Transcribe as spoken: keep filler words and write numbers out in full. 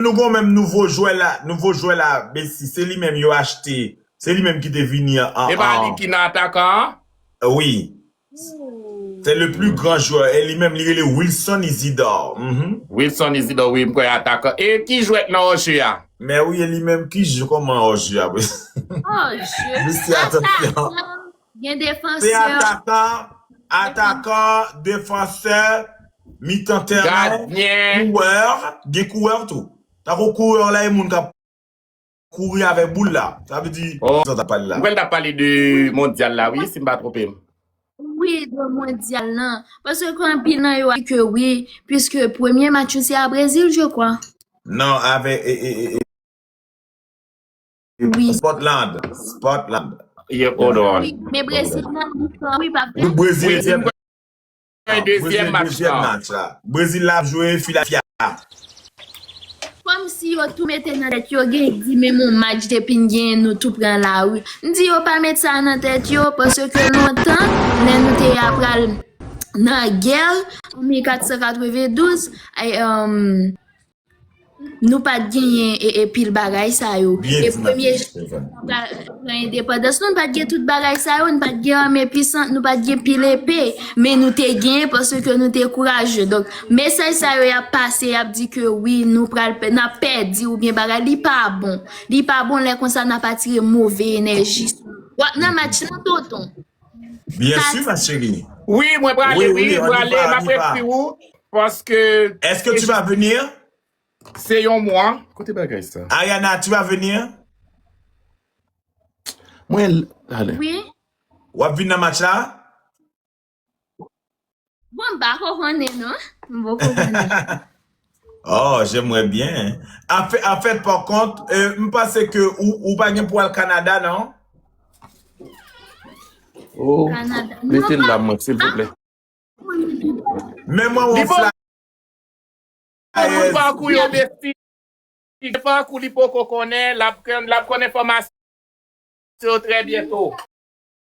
nou gon menm nouvo jwè la, nouvo jwè la, Messi, se li menm yo achte. Se li menm ki te vini an, an, E pa li ki nan atakan an? Wi. C'est le plus grand joueur. E li menm, li rele Wilson Isidore. Mhm. Wilson Isidore, wi, m kwè atakan. E ki jwèt nan òje a? Men wi, e li menm ki jwe kòman òje a? Oh, je. Messi, atansyon. Gen Se defansè. Atakan, atakan, defansè, mitan tèren, Gadyen. Kourè, gen kourè tou. Tako kourè la, e moun k ap kouri avèk boul la. Sa vle di, Oh. sa ta pale la. Mwen ta pale de mondyal la, wi, si m pa twonpe m. Wi, de mondyal lan. Paske anpil nan yo a di ke wi, puisque premye match yo se a Brezil, je crois. Non, avèk e, e, e, e, Wi. Scotland. Scotland. Yeah, hold on. Wi, men Brezil nan wi, pa Wi, Brezil Wi, dezyèm mwen match. Dezyèm Brezil match dezyèm la. Match la. Brezil la ap jwe Philadelphia. Kòm si yo tou mete nan tèt yo gen di menm yon match depi n gen nou tou pran lari. M di yo pa met sa nan tèt yo paske lontan lè nou te apral nan gè an mil kat san katrevendouz, ay, um, nou pa t genyen e, e pil bagay sa yo. Byen E di, premye Stephen. pran endepandans nou, nou pa t gen tout bagay sa yo, nou pa t gen ame pisan, nou pa t gen pil epe, men nou te gen paske nou te kouraje. Donk, mesaj sa yo y ap pase, y ap di ke wi, nou pral pè- n ap pèdi oubyen bagay, li pa bon. Li pa bon lè konsa n ap atire move enèji. W ap nan match nan tonton. Bien sûr, ma chérie. Wi, mwen prale, Oui, wi, oui, on y prale, va, m on ap y va. ekri ou, paske Est-ce que tu vas venir? Se yon mwa. Kote bagay sa? Ariana, tu vas venir? Mwen, ale. Wi. W ap vin nan match la? Bon, m pa ko konnen non. M poko konnen. Oh, j'aimerais bien. En fait, en fait, par contre, euh, m panse ke ou, ou pa gen pou al Kanada, non? Oh. Kanada. Mete Non, l la, mwen, silvouplè. Men mwen, Li on bon, fly. Moun pakou yo, Messi. Li pakou li poko konnen, l ap konn, l ap konn enfòmasyon yo trè byento.